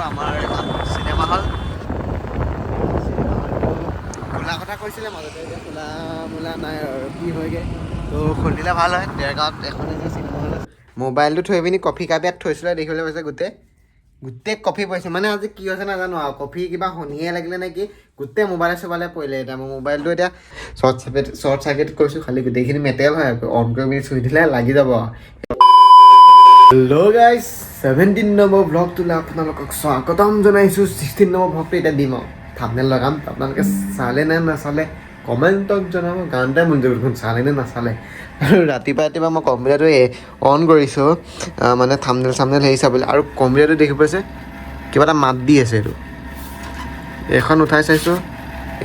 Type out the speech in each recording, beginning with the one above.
আমাৰ এখন cinema hall, cinema হলটো খোলা কথা কৈছিলে মাজতে, এতিয়া খোলা মোলা নাই আৰু কি হয়গৈ। তো খুলিলে ভাল হয়। দেৰগাঁৱত এখনে যে চিনেমা হল আছে। মোবাইলটো থৈ পিনি কফি কাপ ইয়াত থৈছিলে, দেখিবলৈ পাইছে গোটেই গোটেই কফি পৰিছে। মানে আজি কি হৈছে নাজানো আৰু, কফি কিবা শনিয়ে লাগিলে নে কি, গোটেই মোবাইলে চোবাইলে পৰিলে। এতিয়া মোৰ মোবাইলটো এতিয়া শ্বৰ্ট চাৰ্কিট কৰিছোঁ, খালি গোটেইখিনি মেটেল হয়, অন কৰি পিনি চুই দিলে লাগি যাব আৰু। হেল্ল' গাইজ, 17 নম্বৰ ভ্লগটোলৈ আপোনালোকক স্বাগতম জনাইছোঁ। 16 নম্বৰ ভ্লগটো এতিয়া দিম আৰু থাম্বনেল লগাম। আপোনালোকে চালে নে নাচালে কমেণ্টত জনাব। গানটাই মন যাব দেখোন, চালে নে নাচালে। আৰু ৰাতিপুৱা ৰাতিপুৱা মই কম্পিউটাৰটো অন কৰিছোঁ, মানে থাম্বনেল চামনেল হেৰি চাবলৈ। আৰু কম্পিউটাৰটো দেখি পাইছে কিবা এটা মাত দি আছে। এইটো এইখন উঠাই চাইছোঁ,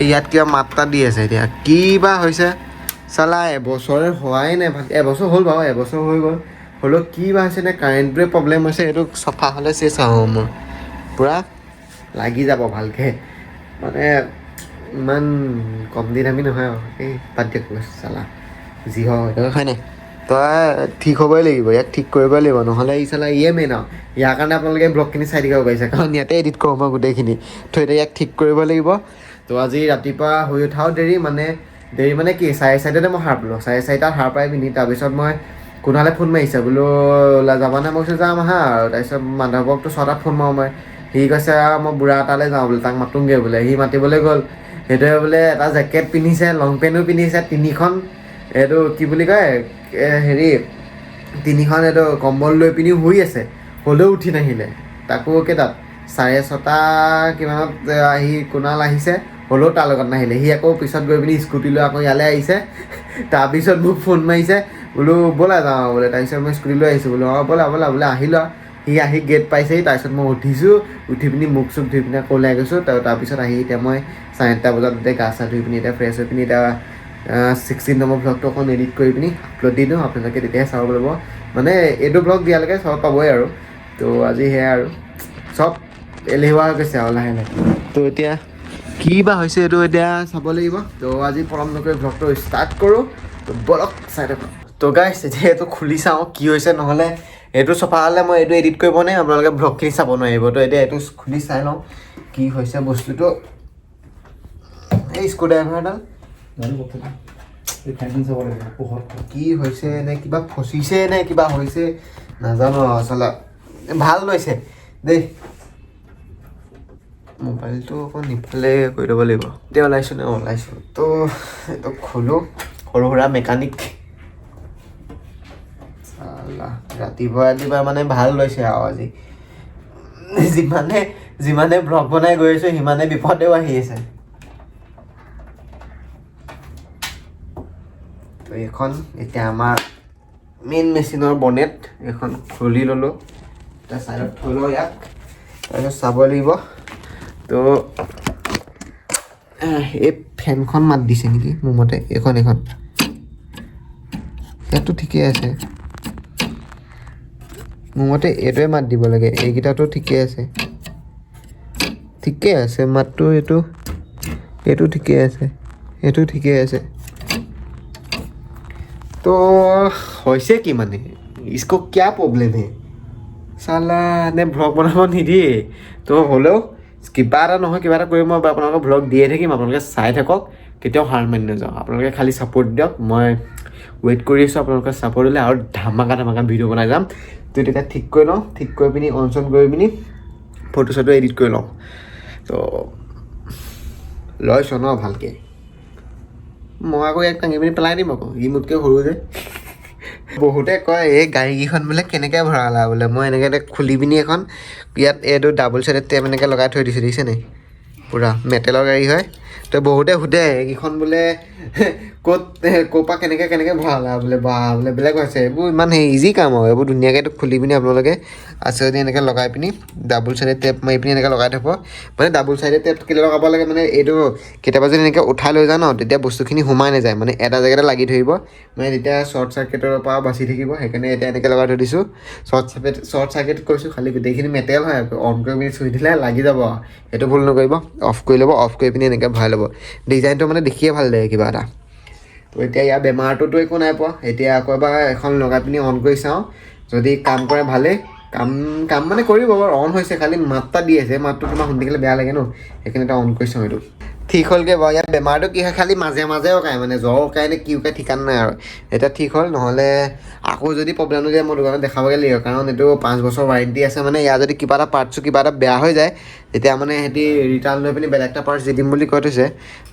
এই ইয়াত কিবা মাত এটা দি আছে। এতিয়া কি বা হৈছে চালা, এবছৰে হোৱাই নাই ভাল। এবছৰ হ'ল বাৰু, এবছৰ হৈ গ'ল, হ'লেও কি বা হৈছে নে কাৰেণ্টটোৱে প্ৰব্লেম হৈছে। এইটো চফা হ'লে চেচ আৰু মোৰ পূৰা লাগি যাব ভালকৈ। মানে ইমান কম দিন আমি নহয় আৰু এই বাদ দিয়ক চালা, যি হয় হয় নাই। তই ঠিক হ'বই লাগিব, ইয়াক ঠিক কৰিবই লাগিব, নহ'লে ই চালা ইয়ে মেইন আৰু। ইয়াৰ কাৰণে আপোনালোকে ব্লগখিনি চাই থাকিব পাৰিছে, কাৰণ ইয়াতে এডিট কৰোঁ মই গোটেইখিনি। তো এতিয়া ইয়াক ঠিক কৰিব লাগিব। তো আজি ৰাতিপুৱা শুই উঠাও দেৰি, মানে দেৰি মানে কি, 4:30তে মই সাৰ পালোঁ। 4:30ত সাৰ পাই পিনি তাৰপিছত মই কোনালে ফোন মাৰিছে, বোলো ওলাই যাবানে? মই কৈছোঁ যাম আহা। আৰু তাৰপিছত মাধৱকতো 6টাত ফোন মাৰোঁ মই। সি কৈছে মই বুঢ়া এটালৈ যাওঁ বোলে, তাক মাতোংগৈ বোলে। সি মাতিবলৈ গ'ল। সেইটোৱে বোলে এটা জেকেট পিন্ধিছে, লং পেণ্টো পিন্ধিছে, তিনিখন এইটো কি বুলি কয় হেৰি তিনিখন এইটো কম্বল লৈ পিনি শুই আছে, হ'লেও উঠি নাহিলে। তাকো কেইটাত, 6:30 কিমানত আহি কুণাল আহিছে, হ'লেও তাৰ লগত নাহিলে। সি আকৌ পিছত গৈ পিনি স্কুটি লৈ আকৌ ইয়ালৈ আহিছে। তাৰপিছত মোক ফোন মাৰিছে, বোলো ব'লা যাওঁ বোলে। তাৰপিছত মই স্কুটি লৈ আহিছোঁ বোলো, অঁ ব'লা ব'লা বোলে, আহি লোৱা। সি আহি গেট পাইছেহি, তাৰপিছত মই উঠিছোঁ, উঠি পিনি মুখ চুখ ধুই পিনি আকৌ ওলাই গৈছোঁ। তাৰপিছত আহি এতিয়া মই 8:30 বজাত এতিয়া গা চা ধুই পিনি এতিয়া ফ্ৰেছ হৈ পিনি এতিয়া 16 নম্বৰ ভ্লগটো অকণ এডিট কৰি পিনি আপলোড দি দিওঁ। আপোনালোকে তেতিয়াহে চাব পাৰিব, মানে এইটো ভ্লগ দিয়ালৈকে চব পাবই আৰু। তো আজি সেয়াই আৰু, চব এলেহুৱা হৈ গৈছে আৰু লাহে লাহে। তো এতিয়া কি বা হৈছে এইটো এতিয়া চাব লাগিব। তো আজি পলম নকৰি ভ্লগটো ষ্টাৰ্ট কৰোঁ, তো বলক চাই থাকক। তো গাইছ, এতিয়া এইটো খুলি চাওঁ কি হৈছে, নহ'লে এইটো চফা হ'লে মই এইটো এডিট কৰিব নোৱাৰিম, আপোনালোকে ভ্লগখিনি চাব নোৱাৰিব। তো এতিয়া এইটো খুলি চাই লওঁ কি হৈছে বস্তুটো। এই স্ক্ৰু ড্ৰাইভাৰডাল জানো কথাটো, এই ফেনখন চাব লাগিব পোহৰ। কি হৈছে নে কিবা ফচিছে নে কিবা হৈছে নাজানো আৰু। আচলতে ভাল লৈছে দেই। মোবাইলটো অকণ ইফালে কৰি ল'ব লাগিব। এতিয়া ওলাইছোঁ নে ওলাইছোঁ। তো এইটো খোলোঁ, সৰু সুৰা মেকানিক চালা। ৰাতিপুৱা ৰাতিপুৱা মানে ভাল লৈছে আৰু। আজি যিমানে যিমানে ভ্লগ বনাই গৈ আছোঁ, সিমানে বিপদেও আহি আছে। তো এইখন এতিয়া আমাৰ মেইন মেচিনৰ বনেট, এইখন খুলি ল'লোঁ। এতিয়া ছাইডত থৈ লওঁ ইয়াক, তাৰপিছত চাব লাগিব। তো এই ফেনখন মাত দিছে নেকি মোৰ মতে, এইখন এইখন ইয়াততো ঠিকেই আছে। মোৰ মতে এইটোৱে মাত দিব লাগে। এইকেইটাতো ঠিকেই আছে, ঠিকেই আছে মাতটো। এইটো এইটো ঠিকেই আছে, এইটো ঠিকেই আছে। তো হৈছে কি মানে, इसको क्या প্ৰব্লেম হে চালা, নে ভ্লগ বনাব নিদিয়ে? তো হ'লেও কিবা এটা নহয় কিবা এটা কৰি মই আপোনালোকক ভ্লগ দিয়ে থাকিম। আপোনালোকে চাই থাকক, কেতিয়াও হাৰ মানি নাযাওঁ। আপোনালোকে খালি ছাপোৰ্ট দিয়ক। মই ৱেইট কৰি আছোঁ, আপোনালোকে ছাপোৰ্ট দিলে আৰু ধামাকা ধামাকা ভিডিঅ' বনাই যাম। তো তেতিয়া ঠিক কৰি লওঁ, ঠিক কৰি পিনি অন চন কৰি পিনি ফটো চটো এডিট কৰি লওঁ। তো লৈছ ন ভালকৈ, মই আকৌ ইয়াক টাঙি পিনি পেলাই দিম আকৌ, ই মোতকৈ সৰু যে। বহুতে কয় এই গাড়ীকেইখন বোলে কেনেকৈ ভৰালা বোলে। মই এনেকৈ খুলি পিনি এখন ইয়াত এইটো ডাবল চাইডেড টেপ এনেকৈ লগাই থৈ দিছোঁ, দেখিছে নাই? পূৰা মেটেলৰ গাড়ী হয়। তো বহুতে সোধে এইকেইখন বোলে ক'ত ক'ৰ পৰা কেনেকৈ কেনেকৈ ভৰালা বোলে, বা বোলে বেলেগ হৈছে। এইবোৰ ইমান সেই ইজি কাম আৰু। এইবোৰ ধুনীয়াকৈ এইটো খুলি পিনি আপোনালোকে আছে যদি এনেকৈ লগাই পিনি ডাবল চাইডেড টেপ মাৰি পিনি এনেকৈ লগাই থ'ব। মানে ডাবল চাইডেড টেপ কেলৈ লগাব লাগে, মানে এইটো কেতিয়াবা যদি এনেকৈ উঠাই লৈ যাওঁ ন, তেতিয়া বস্তুখিনি সোমাই নাযায়, মানে এটা জেগাতে লাগি ধৰিব, মানে তেতিয়া শ্বৰ্ট চাৰ্কিটৰ পৰা বাচি থাকিব। সেইকাৰণে এতিয়া এনেকৈ লগাই থৈ দিছোঁ। শ্বৰ্ট চাৰ্কিট কৰিছোঁ, খালি গোটেইখিনি মেটেল হয়, অন কৰি পিনি চুই দিলে লাগি যাব আৰু। সেইটো ভুল নকৰিব, অফ কৰি ল'ব, অফ কৰি পিনি এনেকৈ ভৰাই ল'ব। ডিজাইনটো মানে দেখিয়ে ভাল লাগে কিবা এটা। তো এতিয়া ইয়াৰ বেমাৰটোতো একো নাই পোৱা। এতিয়া আকৌ এবাৰ এখন লগাই পিনি অন কৰি চাওঁ, যদি কাম কৰে ভালেই। কাম কাম মানে কৰিব বাৰু, অন হৈছে, খালি মাত এটা দি আছে। মাতটো তোমাৰ শুনি থাকিলে বেয়া লাগে ন, সেইকাৰণে এটা অন কৰি চাওঁ। এইটো ঠিক হ'লগৈ বাৰু। ইয়াত বেমাৰটো কি হয়, খালি মাজে মাজে উকায়, মানে জ্বৰ উকায় নে কি উকায় ঠিকান নাই আৰু। এতিয়া ঠিক হ'ল, নহ'লে আকৌ যদি প্ৰব্লেমটো দিয়ে মই দোকানত দেখাবগৈ লাগিব। কাৰণ এইটো 5 বছৰ ৱাৰেণ্টি আছে। মানে ইয়াৰ যদি কিবা এটা পাৰ্টছো কিবা এটা বেয়া হৈ যায়, তেতিয়া মানে সিহঁতি ৰিটাৰ্ণ লৈ পিনি বেলেগ এটা পাৰ্টছ দি দিম বুলি কৈ থৈছে।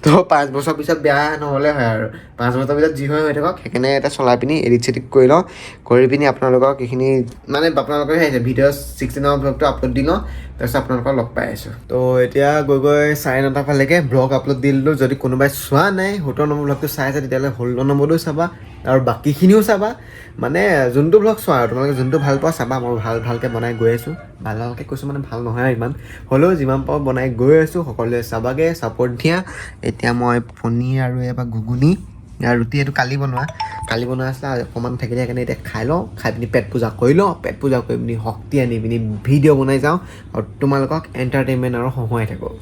তো 5 বছৰ পিছত বেয়া নহ'লে হয় আৰু, 5 বছৰ পিছত যি হয় হৈ থাকক। সেইকাৰণে এটা চলাই পিনি এডিট চেডিট কৰি লওঁ, কৰি পিনি আপোনালোকক এইখিনি মানে আপোনালোকে আহিছে ভিডিঅ' 16ৰ ব্লগটো আপলোড দি লওঁ, তাৰপিছত আপোনালোকক লগ পাই আছোঁ। তো এতিয়া গৈ গৈ 9:30 ফালেকে ব্লগ আপলোড দি দিলোঁ। যদি কোনোবাই চোৱা নাই, 17 নম্বৰ ব্লগটো চাই আছে, তেতিয়াহ'লে 16 নম্বৰটো চাবা আৰু বাকীখিনিও চাবা। মানে যোনটো ব্লগ চোৱা আৰু তোমালোকে যোনটো ভাল পোৱা চাবা। মই ভাল ভালকৈ বনাই গৈ আছোঁ। ভাল ভালকৈ কৈছোঁ মানে ভাল নহয় আৰু ইমান হ'লেও যিমান পাৰোঁ বনাই গৈ আছোঁ। সকলোৱে চাবাগৈ, ছাপৰ্ট দিয়া। এতিয়া মই পনীৰ আৰু এবাৰ ঘুগুনি আৰু ৰুটি, এইটো কালি বনোৱা আছিলে আৰু অকণমান থাকিলে, সেইকাৰণে এতিয়া খাই লওঁ। খাই পিনি পেট পূজা কৰি লওঁ। পেট পূজা কৰি পিনি শক্তি আনি পিনি ভিডিঅ' বনাই যাওঁ আৰু তোমালোকক এণ্টাৰটেইনমেণ্ট আৰু হহুৱাই থাকোঁ।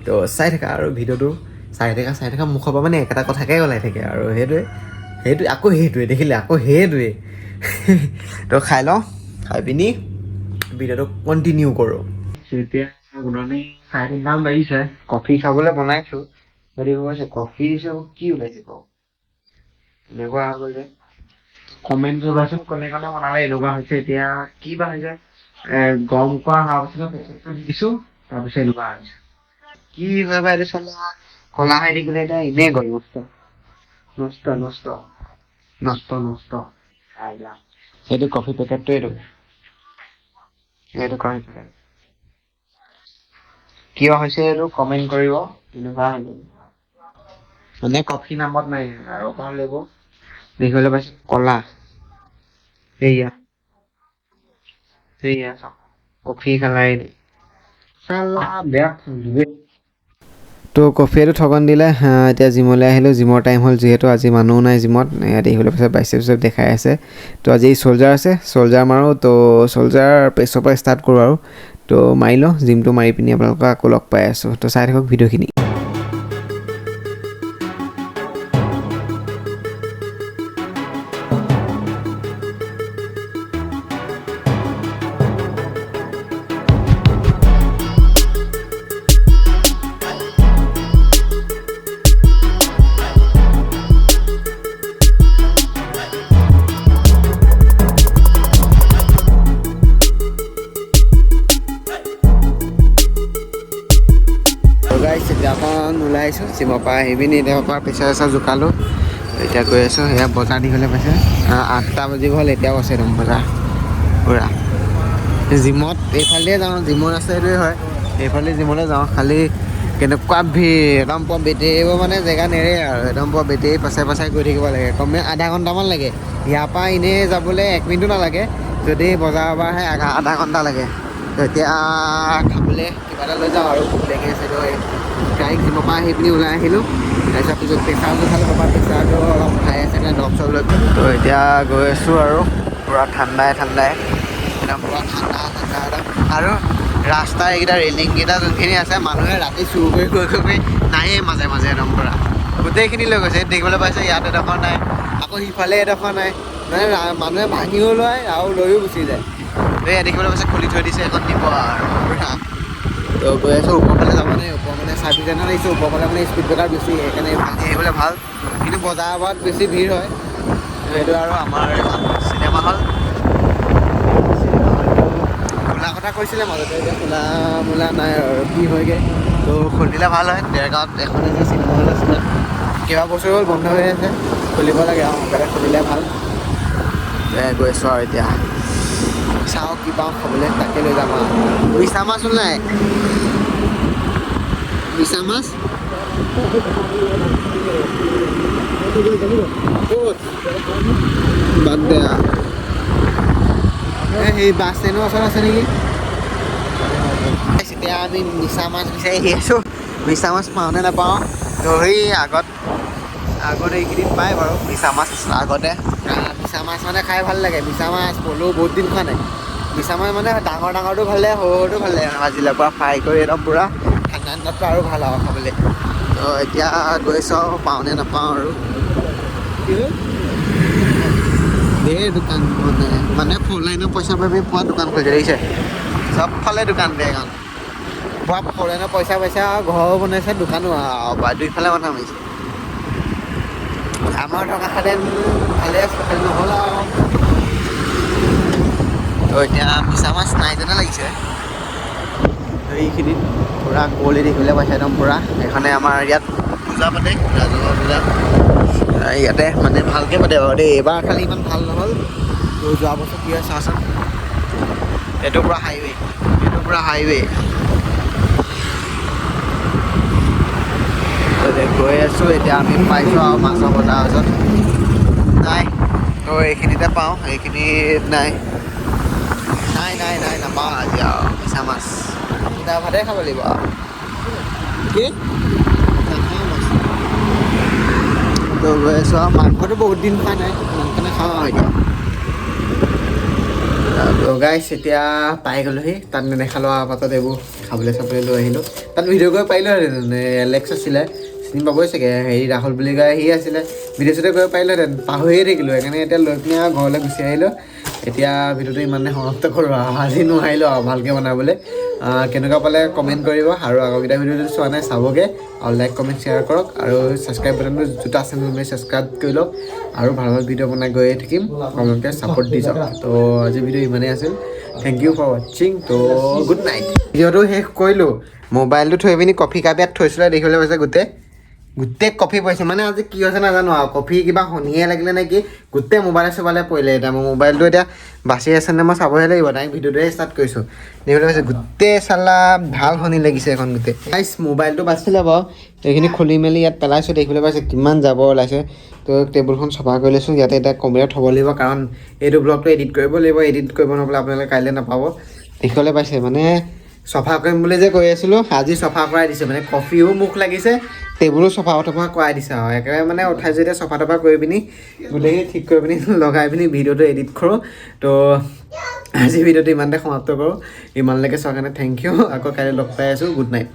তো চাই থাকা আৰু ভিডিঅ'টো চাই থাকা, চাই থাকা। মুখৰ পৰা মানে একেটা কথাকে ওলাই থাকে আৰু সেইটোৱে সেইটোৱে আকৌ সেইটোৱে দেখিলে আকৌ সেইটোৱে। তো খাই লওঁ, খাই পিনি ভিডিঅ'টো কণ্টিনিউ কৰোঁ। এতিয়া গুণনি 3:30মান বাজিছে, কফি খাবলৈ বনাইছোঁ। হেৰি কৈছে কফি দিছে, কি ওলাইছে বাৰু এনেকুৱা হৈ গ'ল যে। কমেণ্ট কৰিবাচোন, কোনে কোনে বনালে এনেকুৱা হৈছে। এতিয়া কি বা হৈছে, গৰম কৰা হোৱাৰ পিছত পেকেটটো দি দিছোঁ, তাৰপিছত এনেকুৱা হৈছে। কি হয় বা এইটো চালা ক'লা হৈ থাকিলে। এতিয়া এনেই গ'ল, নষ্ট নষ্ট নষ্ট নষ্ট নষ্ট। এইটো কফি পেকেটটো, এইটো কফি পেকেট কিয় হৈছে এইটো কমেণ্ট কৰিব। এনেকুৱা হৈ গ'ল মানে কফি নামত নাই আৰু অকণ লাগিব। দেখিবলৈ পাইছোঁ ক'লা, সেয়া সেয়া চাওক, কফি কালাৰ চালা বেয়া। তো কফিয়েটো ঠগন দিলে। এতিয়া জিমলৈ আহিলোঁ, জিমৰ টাইম হ'ল যিহেতু। আজি মানুহো নাই জিমত। ইয়াত দেখিবলৈ পাইছে বাইচেপ চেপ দেখাই আছে। তো আজি চ'লজাৰ আছে, চ'লজাৰ মাৰোঁ। তো চ'লজাৰ প্ৰেছৰ পৰা ষ্টাৰ্ট কৰোঁ আৰু তো মাৰি লওঁ। জিমটো মাৰি পিনি আপোনালোকক আকৌ লগ পাই আছোঁ। তো চাই থাকক ভিডিঅ'খিনি। গাইছ, এতিয়া অকণ ওলাই আহিছোঁ জিমৰ পৰা আহি পিনি। এতিয়া পৰা প্ৰেছাৰ চেচাৰ জোকালোঁ, এতিয়া গৈ আছোঁ। সেয়া বজাৰ দীঘলে পাইছে, 8টা বাজিব হ'ল, এতিয়াও আছে একদম বজাৰ পূৰা। জিমত এইফালেয়ে যাওঁ, জিমৰ ৰাস্তা এইটোৱে হয়, এইফালে জিমলৈ যাওঁ। খালি কেনেকুৱা ভিৰ, একদম পূৰা বেটেৰীবোৰ মানে জেগা নেৰে আৰু, একদম পূৰা বেটেৰী পাছাই পাছাই গৈ থাকিব লাগে। কমে আধা ঘণ্টামান লাগে ইয়াৰ পৰা এনেই যাবলৈ, এক মিনিটো নালাগে। যদি বজাৰৰ পৰা আহে আধা আধা ঘণ্টা লাগে। তো এতিয়া খাবলৈ কিবা এটা লৈ যাওঁ আৰু ভোক লাগি আছে। তো ডাইৰেক্ট জিমৰ পৰা আহি পিনি ওলাই আহিলোঁ। তাৰপিছত পিছত প্ৰেছাৰটো খালোঁ, তাৰপৰা প্ৰেছাৰটো অলপ হাই আছে কাৰণে দৰৱ চৰৱ লৈ। তো এতিয়া গৈ আছোঁ আৰু পূৰা ঠাণ্ডাই ঠাণ্ডাই, একদম পূৰা ঠাণ্ডা ঠাণ্ডা একদম। আৰু ৰাস্তাৰ এইকেইটা ৰেলিংকেইটা যোনখিনি আছে, মানুহে ৰাতি চুৰ কৰি গৈ গৈ গৈ নায়েই মাজে মাজে একদম পূৰা গোটেইখিনি লৈ গৈছে। দেখিবলৈ পাইছে ইয়াত এডোখৰ নাই, আকৌ সিফালে এডোখৰ নাই, মানে মানুহে ভাঙিও লয় আৰু লৈও গুচি যায়। এই দেখিবলৈ পাইছে খুলি থৈ দিছে, এখন দিব আৰু পূৰা। তো গৈ আছোঁ, ওপৰ ফালে যাব নাই। ওপৰ মানে চাৰ্ভিচ চেণ্টাৰ আহিছোঁ, ওপৰ ফালে মানে স্পীড ব্ৰেকাৰ বেছি, সেইকাৰণে এইফালে আহিবলৈ ভাল। কিন্তু বজাৰৰ পৰাত বেছি ভিৰ হয় সেইটো। আৰু আমাৰ এখন চিনেমা হল, চিনেমা হলটো খোলা কথা কৈছিলে মাজতে, এতিয়া খোলা মোলা নাই আৰু কি হয়গৈ। তো খুলিলে ভাল হয়। দেৰগাঁৱত এখনে যে চিনেমা হল আছিলে, কেইবা বছৰ হ'ল বন্ধ হৈ আছে, খুলিব লাগে আৰু সোনকালে খুলিলে ভাল। গৈ আছোঁ আৰু এতিয়া চাওঁ কি পাওঁ খাবলৈ, তাকে লৈ যাম আৰু। মিছা মাছ ওলাই, মিছা মাছ ক'ত? বাদ দে আৰু। এই সেই বাছ ষ্টেণ্ডৰ ওচৰত আছে নেকি? এতিয়া আমি মিছা মাছ বিচাৰি আহি আছোঁ, মিছা মাছ পাওঁ নে নাপাওঁ। তো সেই আগত আগত এইকেইদিন পায় বাৰু মিছা মাছ আগতে। মিছা মাছ মানে খাই ভাল লাগে। মিছা মাছ পলু বহুত দিন খোৱা নাই। মিছা মাছ মানে ডাঙৰ ডাঙৰটো ভাল লাগে, সৰু সৰুটো ভাল লাগে। ভাজিলে পূৰা ফ্ৰাই কৰি একদম পূৰা ঠাণ্ডা দিনততো আৰু ভাল আৰু খাবলৈ। তো এতিয়া গৈ চাওঁ পাওঁ নে নাপাওঁ আৰু। কি হ'ল? ঢেৰ দোকান, মানে মানে ফ'ৰ লাইনৰ পইচা পাবি পোৱা দোকান খুলি দেখিছে, চবফালে দোকান দেৰগাঁৱত। পুৰা ফ'ৰ লাইনৰ পইচা পাইছে আৰু ঘৰো বনাইছে, দোকানো আৰু বা দুইফালে মাথা মাৰিছে। আমাৰ থকাহেঁতেন ভালে আছিলে, খালি নহ'ল আৰু। তো এতিয়া মিছা মাছ নাই যেনে লাগিছে। এইখিনিত পূৰা কুঁৱলী দেখিবলৈ পাইছে একদম পূৰা। এইখনে আমাৰ ইয়াত পূজা পাতে, ৰাজহুৱা পূজা। ইয়াতে মানে ভালকৈ পাতে বাৰু দেই। এইবাৰ খালি ইমান ভাল নহ'ল। তো যোৱা বছৰ কি হয় চাওঁচোন। এইটো পূৰা হাইৱে, এইটো পূৰা হাইৱে। গৈ আছোঁ এতিয়া আমি পাইছোঁ আৰু মাছৰ বজাৰৰ ওচৰত। নাই, তো এইখিনিতে পাওঁ, এইখিনিত নাই নাই নাই নাই, নাপাওঁ আজি আৰু মিছা মাছ। সুদা ভাতে খাব লাগিব আৰু কি নাখাওঁ মাছ। তো গৈ আছোঁ আৰু, মাংসটো বহুত দিন খোৱা নাই, মাংস নাখাওঁ আৰু এতিয়া। তো গাইছ, এতিয়া পাই গ'লোহি। তাত নেদেখালোঁ আৰু, পাছত এইবোৰ খাবলৈ চাবলৈ লৈ আহিলোঁ। তাত ভিডিঅ' কৰিব পাৰিলোহেঁতেন, এলেক্স আছিলে, চিনি পাবই চাগে, হেৰি ৰাহুল বুলি কয়, সি আছিলে, ভিডিঅ' চিডিঅ' কৰিব পাৰিলোহেঁতেন, পাহৰিয়ে থাকিলোঁ। সেইকাৰণে এতিয়া লৈ পিনে আৰু ঘৰলৈ গুচি আহিলোঁ। এতিয়া ভিডিঅ'টো ইমানে সমাপ্ত কৰোঁ আৰু, আজি নোৱাৰিলোঁ আৰু ভালকৈ বনাবলৈ। কেনেকুৱা পালে কমেণ্ট কৰিব, আৰু আগৰকেইটা ভিডিঅ' যদি চোৱা নাই চাবগৈ, আৰু লাইক কমেণ্ট শ্বেয়াৰ কৰক, আৰু ছাবস্ক্ৰাইব বাটনটো জোতা চেনেল মাৰি ছাবস্ক্ৰাইব কৰি লওক, আৰু ভাল ভাল ভিডিঅ' বনাই গৈয়ে থাকিম, আপোনালোকে ছাপোৰ্ট দি যাওক। তো আজি ভিডিঅ' ইমানেই আছিল, thank U for ৱাচিং। তো গুড নাইট। ভিডিঅ'টো শেষ কৰিলোঁ, মোবাইলটো থৈ পিনি কফি কাপ ইয়াত থৈছিলে, দেখিবলৈ পাইছে গোটেই গোটেই কফি পৰিছে। মানে আজি কি হৈছে নাজানো আৰু, কফি কিবা শনিয়ে লাগিলে নে কি, গোটেই মোবাইলে চোবাইলে পৰিলে। এতিয়া মোৰ মোবাইলটো এতিয়া বাচি আছে নে মই চাবহে লাগিব, ডাইৰেক্ট ভিডিঅ'টোহে ষ্টাৰ্ট কৰিছোঁ। দেখিবলৈ পাইছে গোটেই চালা ভাল শনি লাগিছে এখন গোটেই। গাইছ, মোবাইলটো বাচিলে বাৰু, এইখিনি খুলি মেলি ইয়াত পেলাইছোঁ, দেখিবলৈ পাইছে কিমান জাবৰ ওলাইছে। তো টেবুলখন চফা কৰি লৈছোঁ, ইয়াতে এতিয়া কম্পিউটাৰ থ'ব লাগিব, কাৰণ এইটো ব্লগটো এডিট কৰিব লাগিব। এডিট কৰিব নহ'লে আপোনালোকে কাইলৈ নাপাব। দেখিবলৈ পাইছে মানে চফা কৰিম বুলি যে কৈ আছিলোঁ, আজি চফা কৰাই দিছোঁ। মানে কফিও মুখ লাগিছে, টেবুলো চফা তফা কৰাই দিছে আৰু একেবাৰে মানে উঠাইছোঁ। এতিয়া চফা তফা কৰি পিনি গোটেইখিনি ঠিক কৰি পিনি লগাই পিনি ভিডিঅ'টো এডিট কৰোঁ। তো আজি ভিডিঅ'টো ইমানতে সমাপ্ত কৰোঁ। ইমানলৈকে চোৱাৰ কাৰণে thank U. আকৌ কাইলৈ লগ পাই আছোঁ। Good night.